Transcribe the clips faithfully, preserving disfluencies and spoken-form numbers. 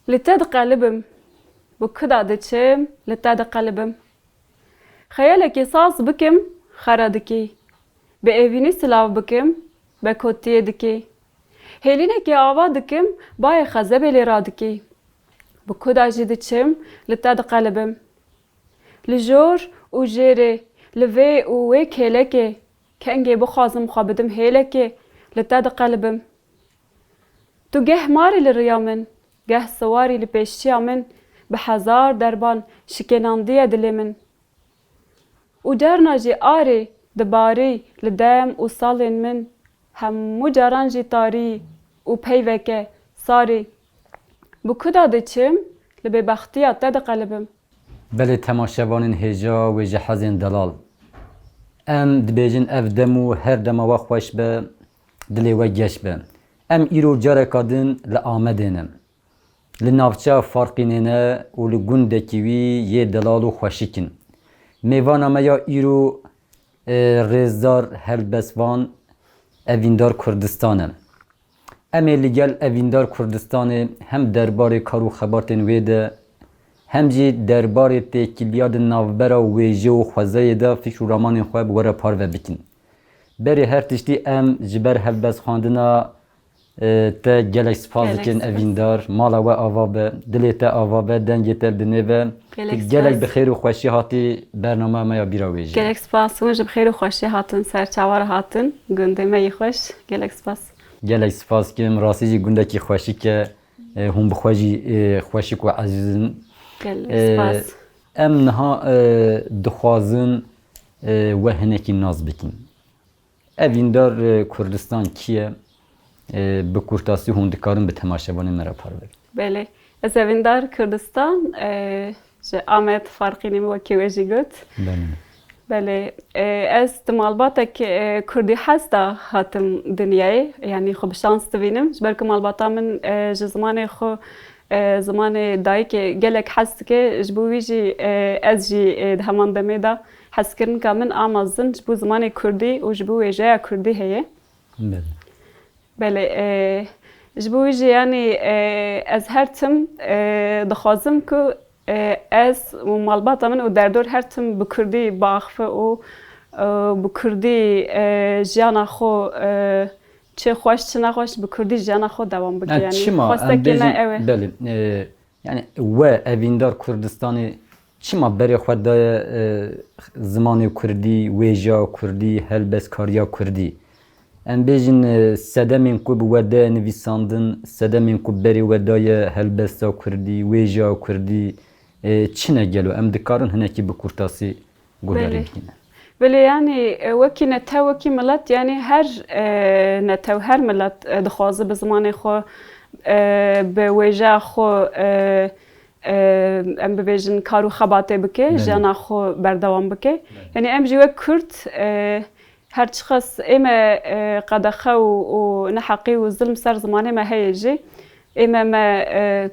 Li te diqelibim. Bi kuda diçim, li te diqelibim. Xeyalekê saz bikim, xera dikî. Bi evînî silav bikim, be kotiyê dikî. Hêlînekê ava dikim, bayê xezebê lê radikî. Bi kuda jî diçim, li te diqelibim. Li jor û jêrê, li vê û wê kêlekê, kengê bixwazim xwe bidim hêlekê, li te diqelibim. Tu geh marî li riya min, geh siwarî li pêşiya min, bi hezar derban şikênandiye dilê min. Û carna jî arê dibarî li dem û salên min, hemû caran jî tarî û peyveke sarî. Bi kuda diçim, li bêbextiya te diqelibim. Belê temaşevanên hêja wê ji hezên delal. Em dibêjin ev dem û her dema we xweş be, dilê we geş be. Em îro careka din li Amedê ne. Li navçeya Farqînê ne û li gundekî wî yê delal û xweşik in. Mêvana me ya îro, e, rêzdar Helbestvan Evîndar Kurdistan e. Em ê li gel Evîndar Kurdistanê hem derbarê kar û xebatên wê de, hem jî derbarê têkiliya di navbera wêje û xwezayê de fiş û ramanên xwe bi we re parve bikin. Berê her tiştî em ji ber helbestxwendina, e, te gelek spas Gelek dikin spas. Evîndar. Mala we ava be, dilê te ava be, dengê te li dinê be. Gelek Tu gelek spas. bi xêr û xweşî hatî bernama me ya bîra wêjê. Gelek spas. Hûn jî bi xêr û xweşî hatin, ser çawa re hatin. Gundê me yî xweş. Gelek spas. Gelek spas kim. Rastî jî gundekî xweşik e. E, hûn bi xwe jî, e, xweşik û ezîz in. Gelek E, spas. Em niha, e, dixwazin, e, we hinekî nas bikin. Evîndar, e, Kurdistan kî ye? E, bi kurtasî hûn dikarin bi temaşevanên me re parve bikin. Belê. Ez Evîndar Kurdistan, e, ji Amed Farqînê min wekî we jî got. Belê. Belê. E, ez di malbatek, e, Kurdî hez de hatim dinyayê. Yanî xwe bi şans dibînim. Ji ber ku malbata min, e, ji zimanê xwe, e, zimanê dayikê gelek hez dike. Ji bo wî jî, e, ez jî, e, di heman demê de hezkirinka min a mezin ji bo zimanê Kurdî û ji bo wêjeya Kurdî heye. Belê. Belê, e, ji bo wî jî, yanî, e, ez her tim, e, dixwazim ku, e, ez û malbata min û derdor her tim bi Kurdî biaxife û, e, bi Kurdî, e, jiyana xwe, e, çi xweş, çi nexweş, bi Kurdî jiyana xwe dewam bike. Ha, Yanî, çima? Em xwestekê me bêjin, ew e. belê, e, Yani we Evîndar Kurdistanê çima berê xwe daye, e, zimanê kurdî, wêjeya kurdî, helbestkariya kurdî? Em bêjin, e, sedemên ku bi we daye nivîsandin, sedemên ku berê we daye helbesta kurdî, wêjeya kurdî, e, çi ne gelo? Em dikarin hinekî bi kurtasî guhdarî Belê. bikîne. Belê, yanî, e, wekî netew, wekî milet, yanî her, e, netew, her milet, e, dixwaze bi zimanê xwe, e, bi wêjeya xwe, e, e, em bibêjin kar û xebatê bike, Belê. jiyana xwe berdewam bike. Belê. Yanî em jî wek Kurd, e, her çiqas ê me, e, qedexe û, û neheqî û zilm ser zimanê me heye jî, ê me, me, e,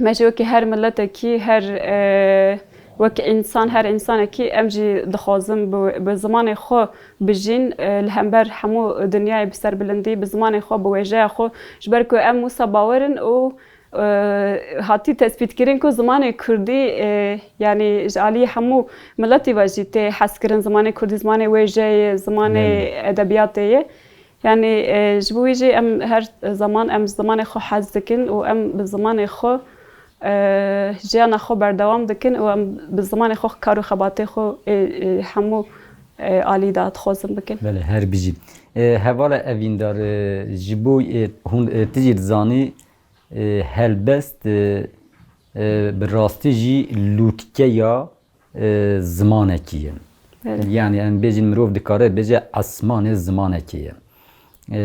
Me jî wekî her miletekî, her, e, wek însan, her însanekî em jî dixwazin bi, bi zimanê xwe bijîn, e, li hember hemû dinyayê bi serbilindî, bi zimanê xwe, bi wêjeya xwe, ji ber ku em wisa bawer in û, e, hatî tespîtkirin ku zimanê kurdî, e, yanî ji aliyê hemû miletî ve jî tê hezkirin, zimanê kurdî zimanê wêjeyê, zimanê Belê. edebiyatê ye. Yanî, e, ji bo wî jî em her zaman em zimanê xwe hez dikin û em bi zimanê xwe, e, jiyana xwe berdewam dikin û em bi zimanê xwe kar û xebatê xwe, e, e, hemû, e, alî de dixwazin bikin. Belê, her bijî. E, hevala Evîndar, e, ji bo, e, hûn, e, tu jî dizanî, e, helbest, e, e, bi rastî jî lûtkeya e, zimanekî ye. Belê. Yani em bêjin mirov dikare bêje esmanê zimanekê ye. E,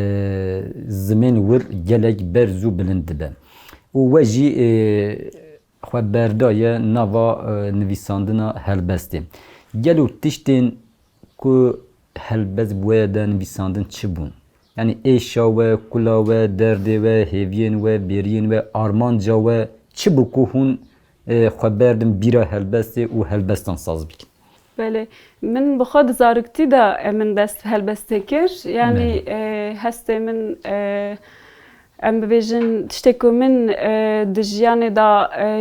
zimên wir gelek berz û bilind dibe. Û we jî, e, xwe berdaye nava, e, nivîsandina helbestê. Gelo tiştên ku helbest bi we de nivîsandin çi bûn? Yanî êşa we, kula we, derdê we, hêviyên we, bêriyên we, armanca we çi bû ku hûn, e, xwe berdin bîra helbestê û helbestan saz bikin? Belê, min bi xwe di zaroktî de, e, min dest bi helbestê kir. Yanî, Belê. e, hestê min, e, Em bibêjin, tiştê ku min, e, di jiyanê de,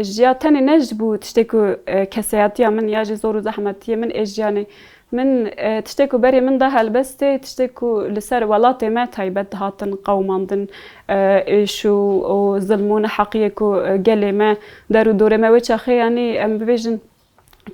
e, jiya, tenê ne ji bo tiştê ku, e, kesayetiya min ya jî zor û zehmetiyê min ê jiyanê. Min, e, tiştê ku berê min da helbestê, tiştê ku li ser welatê me taybet dihatin qewimandin, e, êş û, û zilm û neheqiyê ku, e, gelê me, der û dorê me wê çaxê, yanî em bibêjin,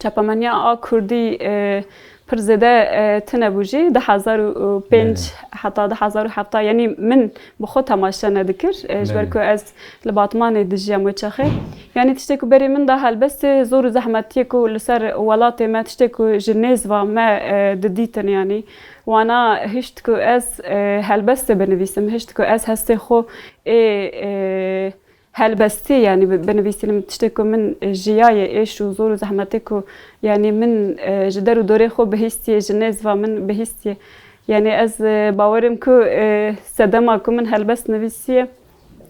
çapemeniya a kurdî, e, pir zêde, e, tune bû jî, du hezar û pênc Belê. heta du hezar û hevdeh, yanî min bi xwe temaşe nedikir, e, ji ber Belê. ku ez li Batmanê dijiyam wê çaxê. Yanî tiştê ku berê min da helbestê, zor û zehmetiyê ku li ser welatê me, tiştê ku ji nêz ve me, e, didîtin, yanî wana hişt ku ez, e, helbestê binivîsim, hişt ku ez hestê xwe ê, e, helbestî, yanî bi-, binivîsînim, tiştê ku min jiyaye, êş û zor û zehmetê ku, yanî min, e, ji der û dorê xwe bihîstiye, ji nêz ve min bihîstiye. Yanî ez, e, bawerim ku, e, sedema ku min helbest nivîsiye,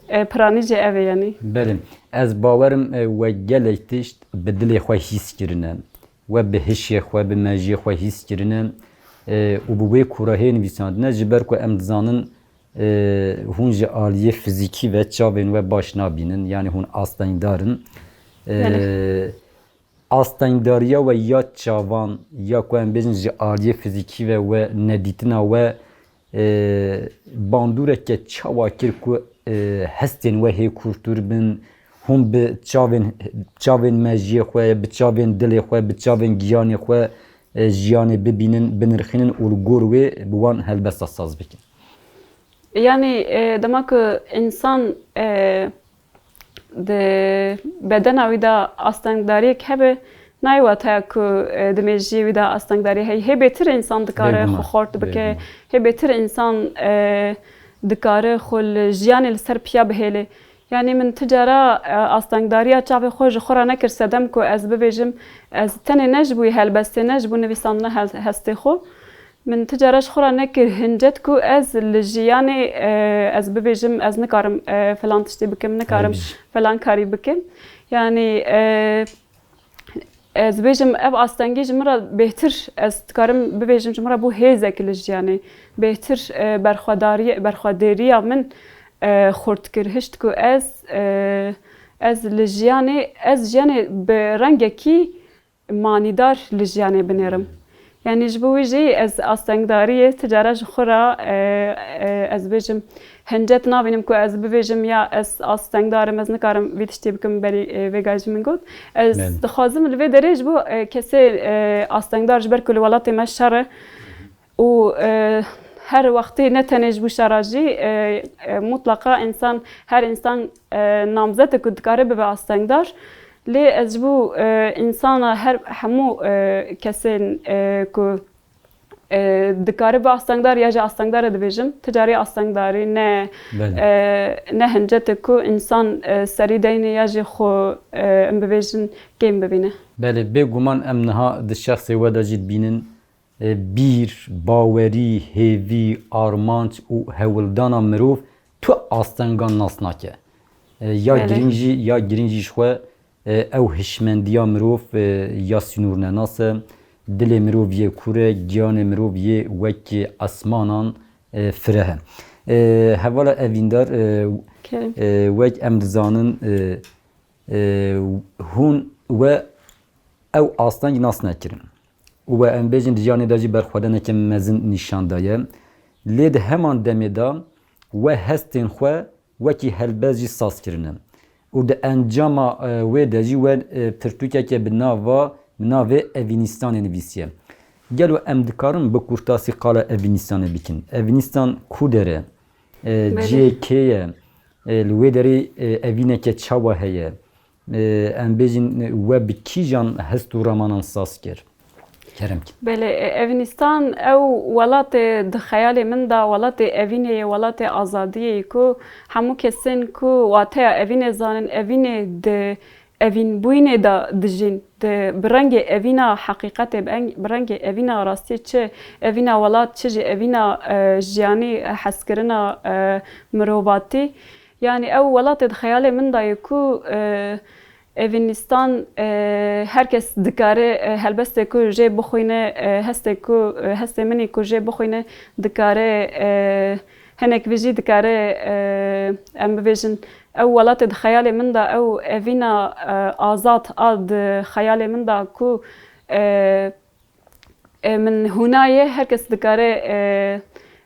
e, piranî jî ev e, yanî. Belê. Ez bawerim, e, we gelek tişt bi dilê xwe hîs kirine. We bi hişê xwe, bi mejiyê xwe hîs kirine. E, û bi wê kûrahiyê nivîsandine, ji ber ku em dizanin, e, hûn ji aliyê fizîkî ve çavên we baş nabînin, yanî hûn astengdar in. E, Belê. Astengdariya we ya çavan, ya ku em bêjin ji aliyê fizîkî ve we nedîtina we, e, bandoreke çawa kir ku, e, hestên we hê kûrtûr bin, hûn bi çavên, çavên mejiyê xwe, bi çavên dilê xwe, bi çavên giyanê xwe, e, jiyanê bibînin, binirxînin û li gor wê bi wan helbesta saz bikin? Yanî, e, dema ku însan, e, di bedena wî de astengdariyek hebe, nayê wataya ku, e, di mêjiyê wî de astengdarî heye. Hê bêtir însan dikare Bêguman, xwe xort bike, bêguman. hê bêtir însan, e, dikare xwe li jiyanê li ser piya bihêle. Yanî min ti cara, e, astengdariya çavê xwe ji xwe re nekir sedem ku ez bibêjim, ez tenê ne ji bo helbestê, ne ji bo nivîsandina hel-, hestê xwe. Min ti cara ji xwe re nekir hincet ku ez li jiyanê, e, ez bibêjim, ez nikarim, e, filan tiştî bikim, nikarim Aynen. filan karî bikim. Yanî, e, ez bêjim, ev astengî ji min re bêhtir, ez dikarim bibêjim, ji min re bû hêzek li jiyanê. Bêhtir, e, berxwedarî-, berxwedêriya min, e, xurt kir. Hişt ku ez, e, ez li jiyanê, ez jiyanê bi rengekî manîdar li jiyanê binêrim. Yanî ji bo wî jî ez astengdariyê ti cara ji xwe re, e, e, ez bêjim, hincet nabînim ku ez bibêjim, ya ez astengdar im, ez nikarim vî tiştî bikim, berî, e, vêga jî min got. Ez Belê. dixwazim li vê derê ji bo, e, kesê, e, astengdar, ji ber ku li welatê me şer e û, e, her wextê ne tenê ji bo şera jî, e, e, mutlaqa însan, her însan, e, namzet e ku dikare bibe astengdar. Lê ez ji bo, e, însana her, hemû, e, kesên, e, ku, e, dikare bi astengdar ya jî astengdar e dibêjim. Ti carî astengdarî ne, Belê. e, ne hincet e ku însan, e, serî deynê ya jî xwe, e, em bibêjin kêm bibîne. Belê, bêguman em niha di şexsê we de jî dibînin, e, bîr, bawerî, hêvî, armanc û hewldana mirov tu astengan nas nake. E, ya Belê. girîng jî, ya girîng jî ji xwe, e, ew hişmendiya mirov, e, ya sînornenas e, dilê mirov yê kûr e, giyanê mirov yê wekî esmanan, e, fireh e. E, hevala evîndar, e, Kerem. e, wek em dizanin, e, e, hûn we ew asteng nas nekirin. Û we em bêjin di jiyanê de jî berxwedaneke mezin nîşan daye. Lê di heman demê de we hestên xwe wekî helbest jî saz kirine. Û di encama, e, wê de jî we, e, pirtûkeke bi nava, bi navê Evînîstanê nivîsiye. Gelo em dikarin bi kurtasî qala Evînîstanê bikin? Evînîstan ku der e? E, Belê. cihê kê ye? E, li wê derê, e, evîneke çawa heye? E, em bêjin, e, we bi kîjan hest û ramanan saz kir? Kerem kir. Belê, e, Evînîstan ew welatê di xeyalê min de welatê evînê ye, welatê azadiyê ye ku hemû kesên ku wateya evînê zanin, evînê di evînbûyînê de dijîn, di, bi rengê evîna heqîqetê, bi eng-, bi rengê evîna rastiyê çi, evîna welat çi jî, evîna, e, jiyanî, hezkirina, e, mirovatî. Yanî ew welatê di xeyalê min de ye ku, e, Evînîstan, e, her kes dikare, e, helbestê ku jê bixwîne, e, hestê ku, e, hestê min î ku jê bixwîne dikare, e, Hinek vê jî dikare, e, em bibêjin, ew welatê di xeyalê min de, ew evîna, e, azad a di xeyalê min de ku, e, e, min hûna ye, her kes dikare, e,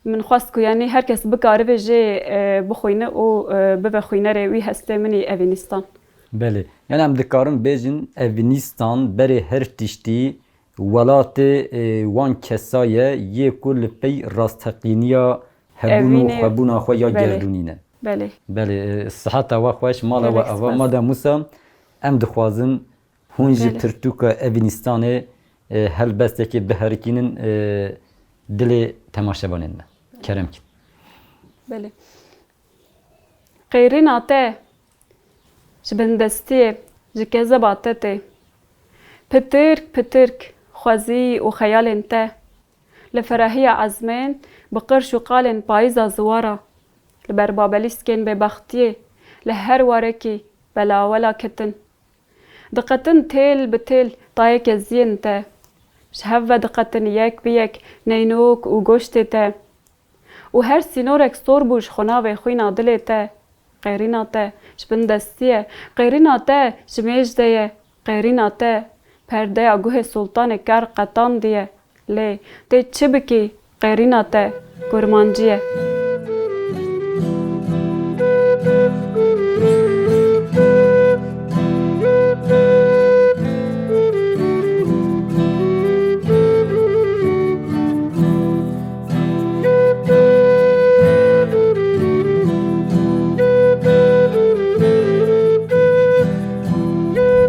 min xwest ku, yanî her kes bikaribe jê, e, bixwîne û, e, bibe xwînerê wî hestê min î Evînîstan. Belê. Yani em dikarin bêjin Evînîstan berê her tiştî welatê, e, wan kesa ye yê ku li pey rastteqîniya hebûn û Evînê, xwebûna xwe ya belê. Gerdûnî ne. Belê. Belê, e, siheta we xweş, mala we Gelek ava. Spas. Madem wisa, em dixwazin hûn ji Belê. Pirtûka Evînîstanê, e, helbestekê biherikînin, e, dilê temaşevanên me. Kerem kin. Belê. Qêrîna te ji bindestiyê, ji kezeba te tê. Pitirk, pitirk, xwezî û xeyalên te. Li ferahiya ezmên, bi qirş û qalên payîza ziwara. Li ber babelîskên bêbextiyê, li her warekî belawela ketin. Diqetin têl bi têl tayê keziyên te. Ji hev ve diqetin yek bi yek neynok û goştê te. Û her sînorek sor bû ji xunavê xwîna dilê te. Qêrîna te ji bin destî ye. Qêrîna te ji mêj de ye. Qêrîna te perdeya guhê Sultanê Ker qetandiye. Lê tê çi bikî, qêrîna te kurmancî ye.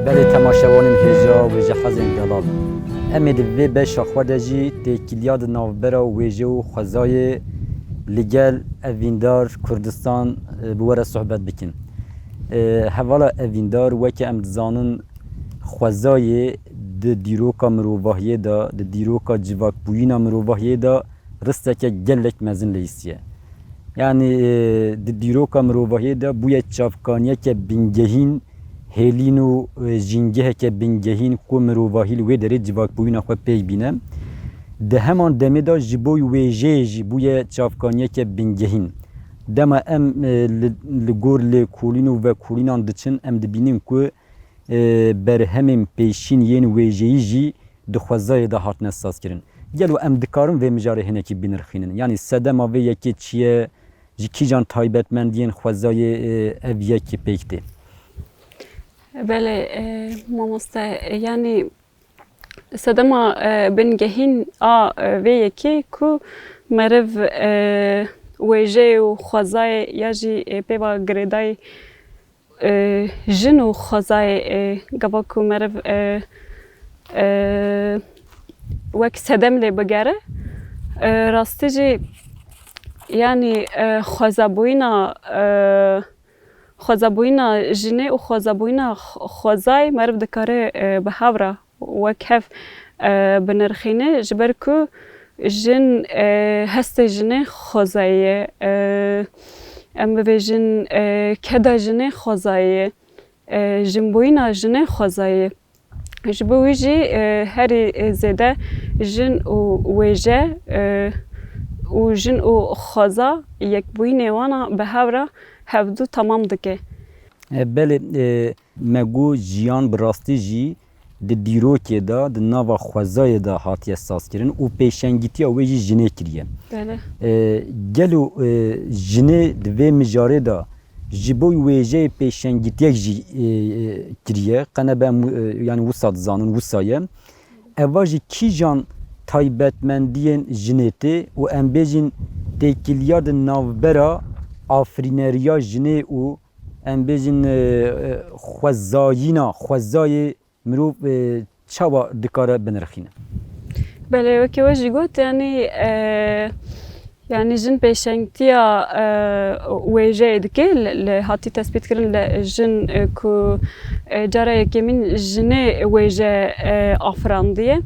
Belê temaşevanên hêja û jehazên delal. Em ê di vê beşa xwe de jî têkiliya di navbera wêje û xwezayê li gel Evîndar Kurdistan, e, bi we re sohbet bikin. E, hevala Evîndar, weke em dizanin xwezayê di dîroka mirovahiyê de, di dîroka civakbûyîna mirovahiyê de risteke gelek mezin leyîsiye. Yanî, e, di dîroka mirovahiyê de bûye çavkaniyeke bingehîn, hêlîn û, e, jîngeheke bingehîn ku mirovahî li wê derê civakbûyîna xwe pêk bîne. Di heman demê de ji bo wêjeyê jî bûye çavkaniyeke bingehîn. Dema em, e, li, li gor lêkolîn û vekolînan diçin, em dibînin ku, e, berhemên pêşîn yên wêjeyî jî di xwezayê de hatine sazkirin. Gelo em dikarin vê mijarê hinekî binirxînin? Yanî sedema vê yekê çi ye? Ji kîjan taybetmendiyên xwezayê, e, ev yek pêk tê? Belê, e, mamoste, e, yanî sedema, e, bingehîn a, e, vê yekê ku meriv, e, wêjeyê û xwezayê ya jî, e, pê ve girêdayî, e, jin û xwezayê, e, gava ku meriv, e, e, wek sedem lê bigere, e, rastî jî, yanî, e, xwezabûyîna, e, xwezabûyîna jinê û xwezabûyîna x-, xwezayê meriv dikare, e, bi hev re wek hev, e, binirxîne, ji ber ku jin, e, hestê jinê xwezayê ye, e, em bibêjin, e, keda jinê xwezayê ye, e, jinbûyîna jinê xwezayê ye. Ji bo wî jî, e, herî, e, zêde jin û wêje, e, û jin û xweza yekbûyînê wan a bi hev re hevdu temam dike. E, belê, e, me got jiyan bi rastî jî di dîrokê de, di nava xwezayê de hatiye sazkirin û pêşengîtiya wê jî jinê kiriye. Belê. E, gelo, e, jinê di vê mijarê de ji bo wêjeyê pêşengîtiyek jî, e, e, kiriye? Qe nebe em, e, yanî wisa dizanin, wisa ye. Eva jî kîjan taybetmendiyên jinê tê û em bêjin têkiliya di navbera afirîneriya jinê û em bêjin, e, e, xwezayîna, xwezayê mirov, e, çawa dikare binirxîne? Belê, wekî we jî got, yanî, e, yanî jin pêşengtiya, e, wêjeyê dike, li, li hatî tespîtkirin li jin, e, ku, e, cara yekemîn jinê wêje, e, afirandiye.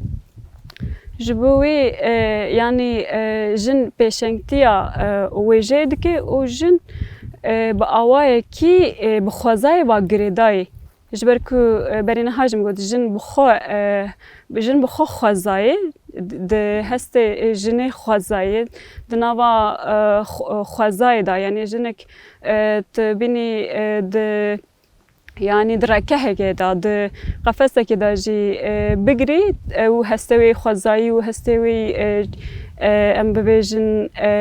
Ji bo wî, e, yanî, e, jin pêşengtiya, e, wêjeyê dike û jin, e, bi awayekî, e, bi xwezayê ve girêdayî. Ji ber ku, e, berî niha jî min got, jin bi xwe, e, jin bi xwe xwezayê, Di hestê jinê xwezayê, di nava, e, xwe-, xwezayê de, yanî jinek, e, tu bînî, e, di, yanî di rekehekê de, di qefesekê de jî, e, bigirî, e, û hestê wê xwezayî û hestê wê, e, e, em bibêjin, e,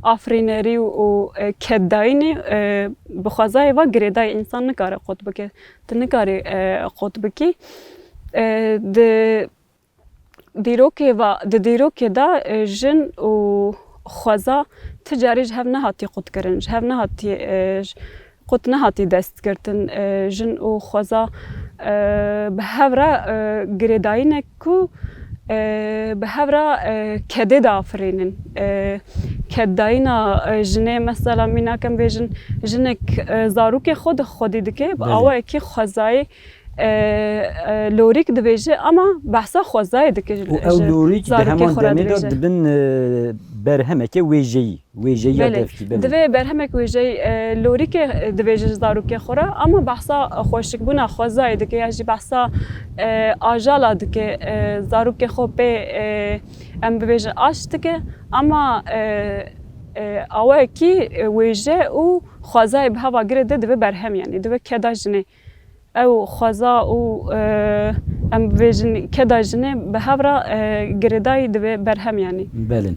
afirînerî û, e, keddayînê, e, bi xwezayê ve girêdayî, însan nikare qut bike. Tu nikarî, e, qut bikî. E, di dîrokê ve, di dîrokê de, e, jin û xweza ti carî ji hev nehatî qutkirin, ji hev nehatî, e, j-, qut nehatî destgirtin. E, jin û xweza, e, bi hev re, e, girêdayînek ku, e, bi hev re, e, kedê diafirînin. E, keddayîna, e, jinê, mesela mînak em bêjin, jinek, e, zarokê xwe di xwedî dike, bi Belê. awayekî xwezayê, e, e, lorîk dibêje, ama behsa xwezayê dike. Û ew Ji lorîk di zarokê heman xwe re demê de dibêje. dibin, e, berhemeke wêjeyî, wêjeyiya Belê. devkî, belê. Divê berhemek wêjeyî, e, lorîkê, e, dibêje ji zarokê xwe re, ama behsa xweşikbûna xwezayê dike, ya jî behsa, e, ajala dike, e, zarokê xwe pê, e, em bibêjin aşt dike, ama, e, e, awayekî, e, wêje û xwezayê bi heva girê de dibe berhem, yanî dibe keda jinê. Ew xweza û, e, em bibêjin keda jinê bi hev re, e, girêdayî dibe berhem, yanî. Belê.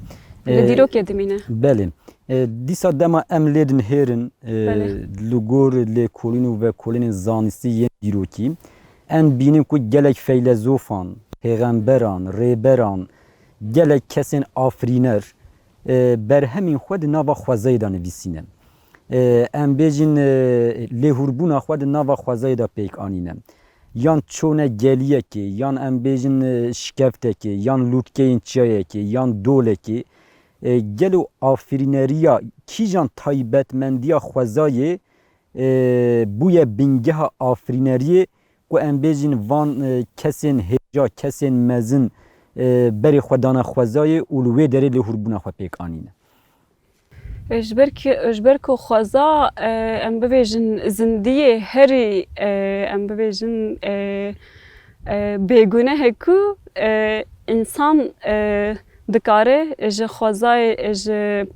Li E, dîrokê dimîne. Belê. E, dîsa dema em lê dinihêrin, e, Belê. li gor lêkolîn û vekolînên zanistî yên dîrokî, em bînin ku gelek feylezofan, pêxemberan, rêberan, gelek kesên afirîner, e, berhemên xwe di nava xwezayê de nivîsîne. E, em bêjin, e, lêhûrbûna xwe di nava xwezayê de pêk anîne. Yan çûne geliyekê, yan em bêjin, e, şikeftekê, yan lûtkeyên çiyayekê, yan dolekê. E, gelo afirîneriya kîjan taybetmendiya xwezayê, e, bûye bingeha afirîneriyê ku em bêjin van, e, kesên hêja, kesên mezin, e, berê xwe dane xwezayê û li wê derê lêhûrbûna xwe pêk anîne? E, ji ber ki, ji ber ku xweza, e, em bibêjin zindiyê herî, e, em bibêjin, e, e, bêguneh e ku, e, însan, e, dikare ji xwezayê, ji,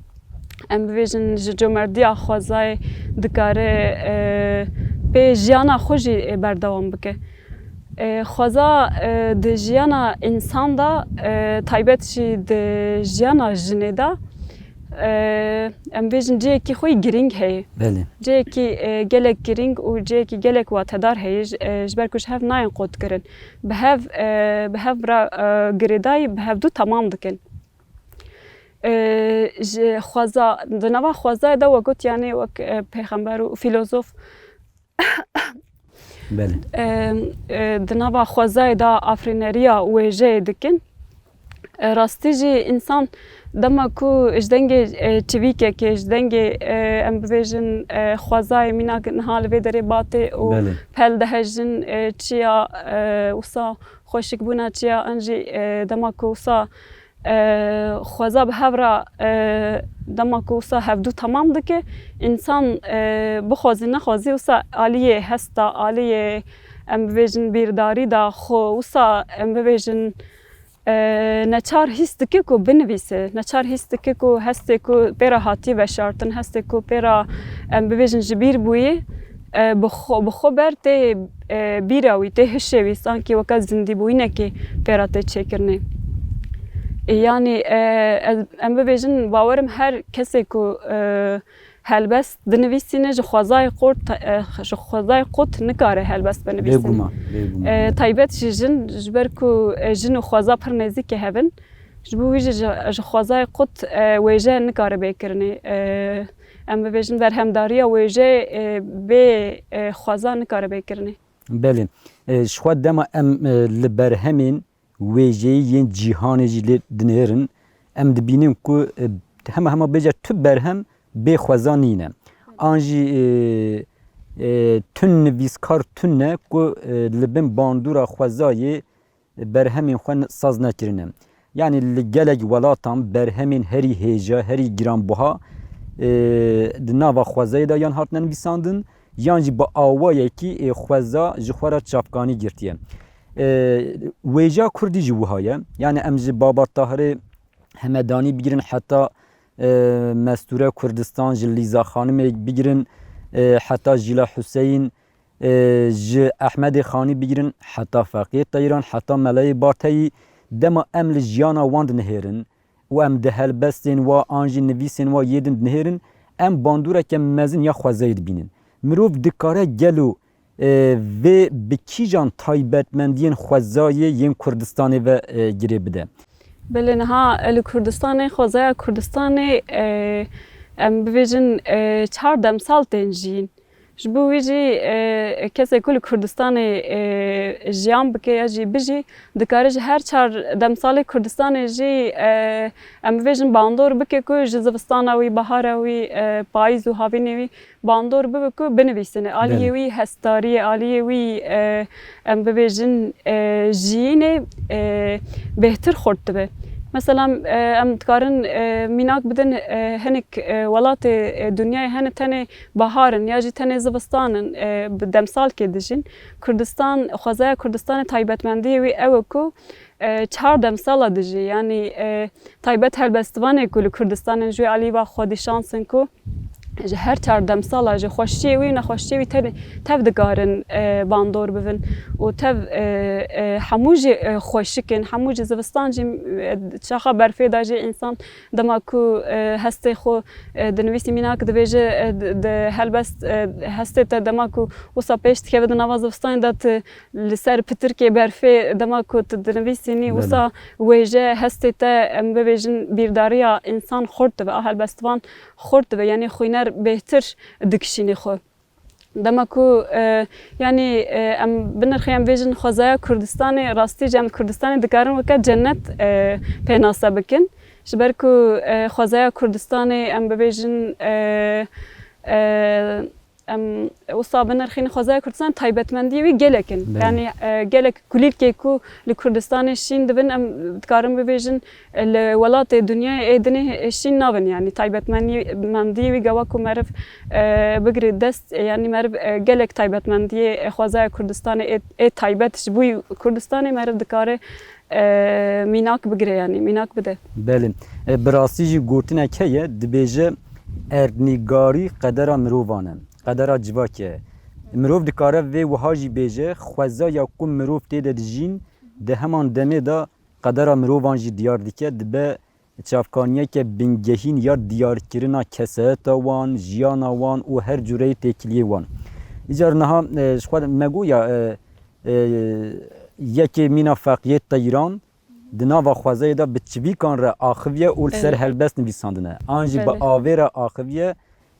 em bibêjin, ji comerdiya xwezayê dikare, e, pê jiyana xwe jî, e, berdewam bike. E, xweza, e, di jiyana însan de, e, taybet jî di jiyana jinê de, e, em bêjin cihekî xwe yî girîng heye. Belê. Cihekî, e, gelek girîng û cihekî gelek watedar heye, ji, e, ji ber ku ji hev nayên qutkirin. Bi hev, e, bi hev re, e, girêdayî bi hevdû temam dikin. E, ji xweza, di nava xwezayê de we got, yanî wek, e, pêxember û fîlozof, Belê. e, e, di nava xwezayê de afirîneriya wêjeyê dikin. E, rastî jî însan dema ku ji dengê, e, çivîkekê, ji dengê, e, em bibêjin, e, xwezayê, mînak niha li vê derê batê û Belê. pel dihejin, e, çiya, e, wisa xweşikbûna çiya, an jî, e, dema ku wisa, e, xweza bi hev re, e, dema ku wisa hevdû temam dike, însan, e, bixwazî nexwazî wisa aliyê hesta, aliyê, em bibêjin, bîrdarî de xwe wisa, em bibêjin, e, neçar hîs dike ku binivîse, neçar hîs dike ku hestê ku pê re hatiye veşartin, hestê ku pê re, em bibêjin, ji bîr bûyî, e, bi xwe, bi xwe ber tê, e, bîra wî, tê hişê wî, sankî weke zindîbûyînekê pê re tê çêkirinê. E, yanî, e, ez, em bibêjin, bawerim her kesê ku, e, helbest dinivîsîne, ji xwezayê qurt, e, ji xwezayê qut nikare helbest binivîsîne. Bêguman, bêguman. E, taybet jî jin, ji ber ku, e, jin û xweza pir nêzîkê hev in, ji bo wî jî ji, ji xwezayê qut, e, wêje nikare bê kirinê. E, em bibêjin berhemdariya wêjeyê, e, bê, e, xweza nikare bê kirinê. Belê. E, ji xwe dema em, e, li berhemên wêjeyî yên cîhanê jî lê dinêrin, em dibînin ku, e, hema hema bêje tu berhem bê xweza nîne. An jî, e, e, tu nivîskar tune ku, e, li bin bandora xwezayê berhemên xwe saz nekirine. Yanî li gelek welatan berhemên herî hêja, herî giranbuha, e, di nava xwezayê de yan hatine nivîsandin, yan jî bi awayekî, e, xweza ji xwe re çavkanî girtiye. E, wêja kurdî jî wiha ye. Yani em ji Baba Tahirê Hemedanî bigirin heta, e, Mestûre Kurdistan, ji Lîza Xanimê bigirin, e, heta Jîla Huseyîn, e, ji Ehmedê Xanî bigirin heta Feqiyê Teyran, heta Melayê Bateyî, dema em li jiyana wan dinihêrin û em di helbestên wa an jî nivîsên wa yê din dinihêrin, em bandoreke mezin ya xwezayê dibînin. Mirov dikare gelo, e, vê bi kîjan taybetmendiyên xwezayê yên Kurdistanê ve, e, girê bide? Belê, niha li Kurdistanê, xwezaya Kurdistanê, e, em bibêjin, e, çar demsal tên jiyîn. Ji bo wî jî, e, kesê ku li Kurdistanê, e, jiyan bike ya jî bijî, dikare ji her çar demsalê Kurdistanê jî, e, em bibêjin bandor bike ku ji zivistana wî, bahara wî, e, payîz û havînê wî bandor bibe ku binivîsine. Aliyê Belê. wî hestariyê, aliyê wî, e, em bibêjin, e, jiyînê, e, bêhtir xurt dibe. Mesela, e, em dikarin, e, mînak bidin, e, hinek, e, welatê, e, dinyayê hene tenê bahar in ya jî tenê zivistan in, e, bi demsalkê dijîn. Kurdistan, xwezaya Kurdistanê taybetmendiyê wî ew e ku, e, çar demsala dijî, yanî, e, taybet helbestvanê ku li Kurdistanê ji wê alî va xwedî şans in ku ji her çar demsala ji xweşiyê wî û nexweşiyê wî te-, tev dikarin, e, bandor bibin û tev, e, e, hemû jî, e, xweşik in, hemû jî zivistan jî, e, çaxa berfê de jî însan dema ku, e, hestê xwe, e, dinivîsî mînak dibêje, e, di, di helbest, e, hestê te dema ku wisa pêş dikeve di nava zivistanê de tu li ser pitirkê berfê dema ku tu dinivîsînî Belê. wisa wêje hestê te, em bibêjin bîrdariya însan xurt dibe, a helbestvan xurt dibe, yanî xwîner bêhtir dikişînî xwe. Dema ku, e, yanî, e, em binirxî em bêjin xwezaya Kurdistanê, rastî jî em Kurdistanê dikarin weke cennet, e, pênase bikin. Ji ber ku, e, xwezaya Kurdistanê em bibêjin, e, e, em wisa binirxîn xwezaya Kurdistan taybetmendiyê wî gelek in. Belê. Yanî, e, gelek kulîlkê ku li Kurdistanê şîn dibin, em dikarin bibêjin, e, li welatê dinyayê ê dinê şîn nabin. Yanî taybetmendî-, mendiyê wî gewa ku meriv, e, bigire dest, e, yanî meriv, e, gelek taybetmendiyê, e, xwezaya Kurdistanê ê, ê taybet ji bo Kurdistanê meriv dikare, e, mînak bigire, yanî mînak bide. Belê. E, bi rastî jî gotinek heye, dibêje, erdnîgarî qedera mirovan e, qedera civakê ye. Mirov dikare vê wiha jî bêje, xwezaya ku mirov tê de dijîn, di heman demê de qedera mirovan jî diyar dike, dibe çavkaniyeke bingehîn ya diyarkirina kesayeta wan, jiyana wan û her cureyê têkiliyê wan. Îcar niha, e, ji xwe me goya, e, e, yekê mîna Feqiyê Teyran di nava xwezayê de bi çivîkan re axiviye û li ser Evet. helbest nivîsandine. An jî bi Belê. avê re axiviye,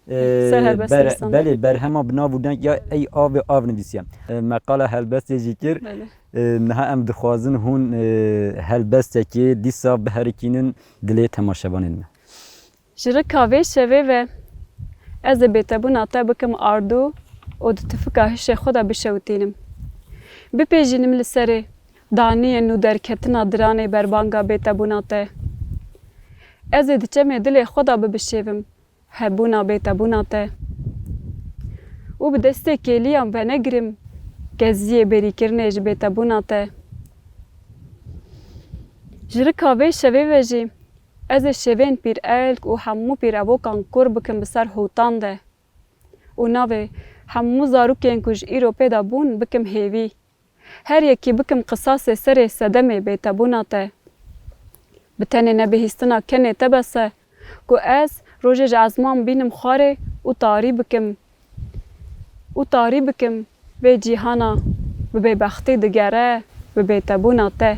e, Ser helbest ber-, nivîsandine. belê, berhema bi nav û deng ya Ey Avê Av nivîsiye. E, me qala helbestê jî kir. Belê. E, niha em dixwazin hûn, e, helbestekê dîsa biherikînin dilê temaşevanên me. Ji rika vê şevê ve ez ê bêtebûna te bikim ardo û di tifika hişê xwe de bişewitînim. Bipêjînim li serê daniyên û derketina diranê berbanga bêtebûna te. Ez ê di çemê dilê xwe de bibişêvim hebûna bêtebûna te û bi destê kêliyan venegirim keziyê bêrîkirinê ji bêtebûna te. Ji rika vê şevê ve jî ez ê şevên pîrelk û hemû pîrevokan kor bikim bi ser hûtan de û navê hemû zarokên ku ji îro pê de bûn bikim hêvî. Her yekî bikim qisasê serê sedemê bêtebûna te. Bi tenê nebihîstina kenê te bes e ku ez rojê ji ezman bînim xwarê û tarî bikim. Û tarî bikim vê cîhana bi bêbextî digere bi bêtebûna te.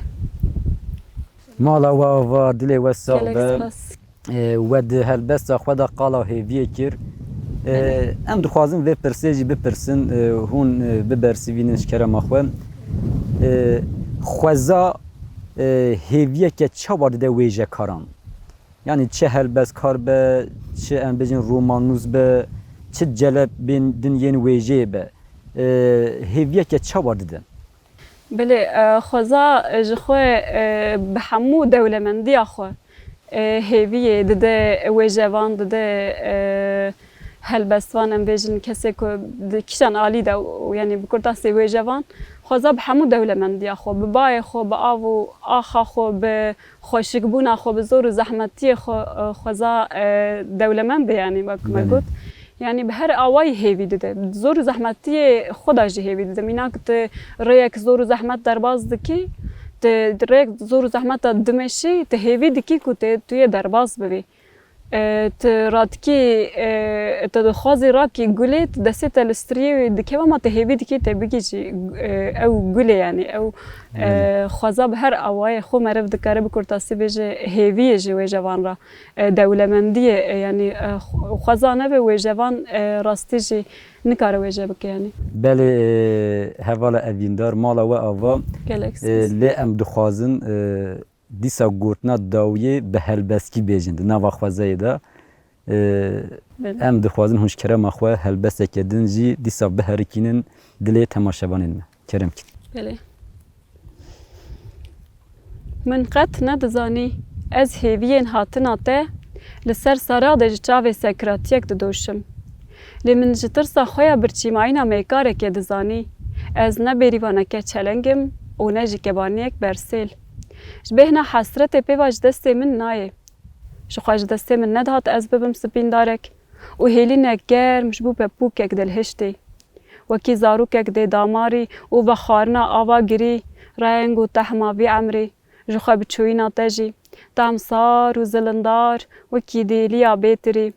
Mala we ava, dilê we sax Gelek be. spas. E, we di helbesta xwe de qala hêviyê kir. E, Belê. em dixwazin vê pirsê jî bipirsin, e, hûn, e, bibersivînin ji kerema xwe. E, xweza, e, hêviyeke çawa dide wêjekaran? Yanî çi helbestkar be, çi em bêjin romanûs be, çi celebên din yên wêjeyê be, e, hêviyeke çawa dide? Belê, e, xweza, e, ji xwe, e, bi hemû dewlemendiya xwe, e, hêviyê dide, wêjevan dide, e, Helbestvan, em bêjin kesê ku di kîjan alî de û, yanî bi kurtasî wêjevan, xweza bi hemû dewlemendiya xwe, bi bayê xwe, bi av û axa xwe, bi xweşikbûna xwe, bi zor û zehmetiyê xwe, e, xweza, e, dewlemend e, yanî wek me Belê. got. Yanî bi her awayî hêvî dide. Zor û zehmetiyê xwe de jî hêvî dide. Mînak tu rêyek zor û zehmet derbas dikî, tu rêyek zor û zehmet de dimeşî, tu hêvî dikî ku tu, tu yê derbas bibî. E, tu radikî, e, tu dixwazî rakî gulê, tu destê te li striyê wê dikeve, ma tu hêvî dikî te bigihîjî, e, ew gulê, yanî ew, e, Belê. xweza bi her awayê xwe meriv dikare bi kurtasî bêje hêviyê ji wêjevan re, e, dewlemendiyê, e, yanî, e, xwe-, xweza nebe wêjevan, e, rastî jî nikare wêje bike, yanî. Belê, e, hevala Evîndar, mala we ava. Gelek E, spas. Lê em dixwazin, e, dîsa gotina dawiyê bi helbestkî bêjin di nava xwezayê de. E, Belê. Em dixwazin hûn ji kerema xwe helbesteke din jî dîsa biherikînin dilê temaşevanên me. Kerem kin. Belê. Min qet nedizanî ez hêviyên hatina te li ser sera de ji çavê sekiratiyek didoşim. Lê min ji tirsa xwe ya birçîmayîna meykarekê dizanî ez ne bêrîvaneke çeleng im û ne jî kebaniyek bersêl. Ji bêhna hesretê pê va ji destê min nayê. Ji xwe ji destê min nedihat ez bibim sipîndarek û hêlînek germ ji bo pepûkek dilhiştî. Wekî zarokek dê damarî û vexwarina ava girî, reng û tehma vî emrî, ji xwe bi çûyîna te jî, tam sar û zilindar, wekî dêliya bêtirî.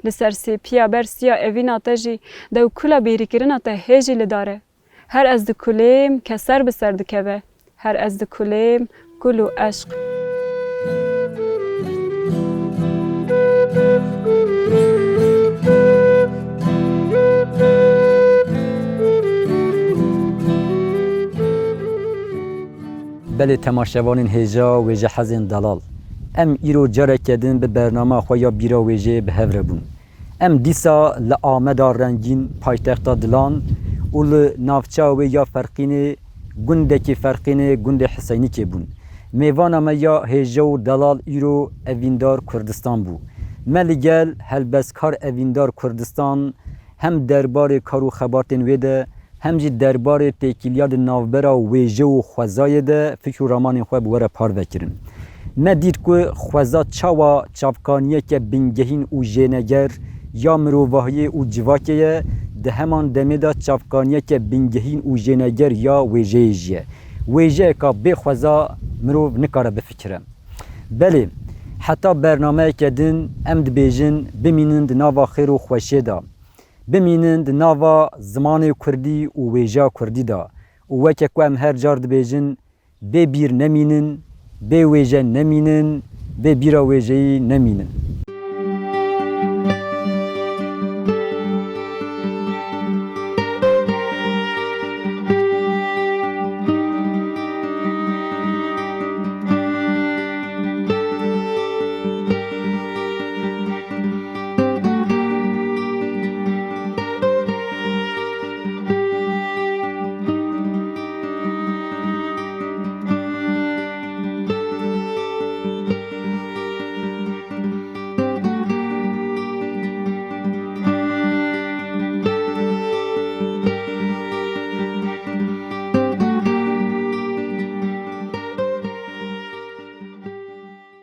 Li ser sêpiya bersiya evîna te jî, dewkula bêrîkirina te hê jî li dar e. Her ez dikulêm, ke ser bi ser dikeve. Her ez dikulêm, kul û eşq. Belê temaşevanên hêja wêje hezên delal. Em îro careke din bi bernama xwe ya bîra wêjeyê bi hev re bûn. Em dîsa li Ameda rengîn, paytexta dilan û li navça wê ya Ferqînê, gundekî Ferqînê, gundê Hiseynikê bûn. Mêvana me ya hêja û delal îro Evîndar Kurdistan bû. Me li gel helbestkar Evîndar Kurdistan hem derbarê kar û xebatên wê de, hem jî derbarê têkiliya di navbera wêje û xwezayê de fikr û ramanên xwe bi we re parve kirin. Me dît ku xweza çawa çavkaniyeke bingehîn û jêneger ya mirovahiyê û civakê ye, di heman demê de çavkaniyeke bingehîn û jêneger ya wêjeyê jî ye. Wêjeyeka bê xweza mirov nikare bifikire. Belê, heta bernameyeke din em dibêjin bimînin di nava xêr û xweşiyê de. Bimînin di nava zimanê kurdî û wêjeya kurdî de û weke ku em her car dibêjin, bê bîr nemînin, bê wêje nemînin, bê bîra wêjeyî nemînin.